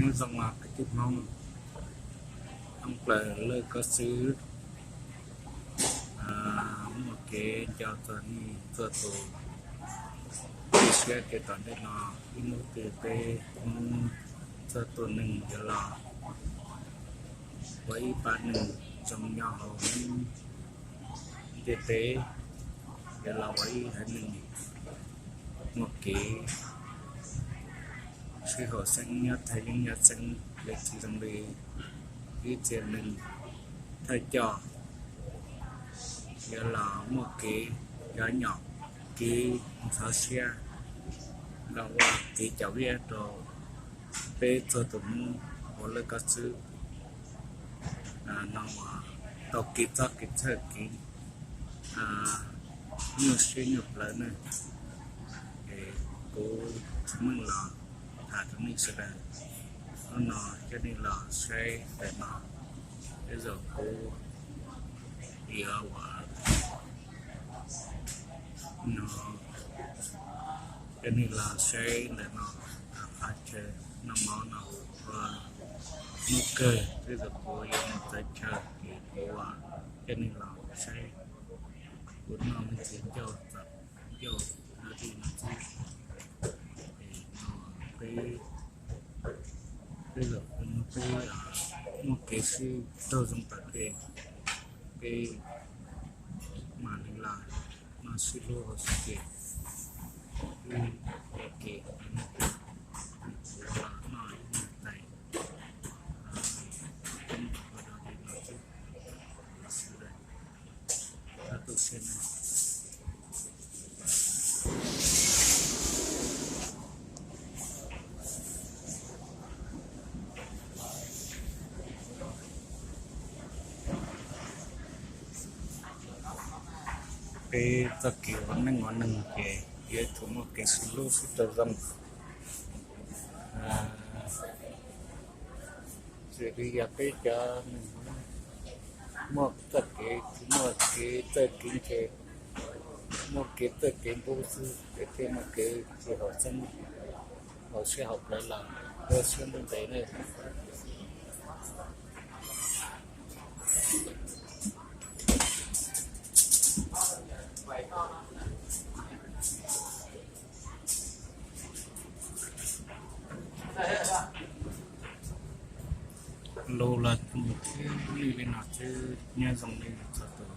Nyob zoo os kwv tij Hmoob, thoob plaws Lauj Koj Xwb muaj kev nco txog nej txhua tus, ib siab kev tom ntej no, ib hnub twg peb Hmoob txhua tus neeg yuav los ua ib pab neeg zoo nyob hauv ntiaj teb, yuav los ua ib haiv neeg muaj kev sib haum xeeb nyob thaj yeeb nyob txheeb, yuav tsis zoo li ib txhia neeg thawj coj, yuav los muaj kev cov nyom, kev ntxhov siab, los ua kev cov viab rau peb txhua tus Hmoob ua Lauj Koj Xwb no uas tau kev txob kev txhawj kev nyuaj siab nyuaj plawv ne. Es kuv tsis meej los tham rau nej sawv daws hnub no, coj nej los saib ntawm no. Tej zaum kuv yuav ua no, coj nej los saib ntawm no, qhov chaw noj mov no ua hnub kawg, tej zaum kuv yuav mus txawv chaw ces kuv ua, coj nej los saib kuv noj me ntsis ncauj txawm ncauj no li no xwb. Es no peb, tej zaum kuv no peb muaj kev sib raug zoo tom ntej, peb mam li los noj sib hlub hauv txoj kev, wb ua ke, kuv los noj ib nyuag tais, ua dog li no xwb, sawv daws txhob tu siab na. Peb txoj kev ua neej ua neeg ces yuav tsum muaj kev sib hlub sib raug zoo. Txawm li yog peb cov neeg muaj txoj kev tsis muaj kev txawj kev ntse, muaj kev txawj kev ntub xwb ces thiaj muaj kev tsis haum xeeb, haum siab haum plawv los ua siab ntev ntev ne. Lus los mus thiab lwj li no xwb, nyob zoo li txhua tus.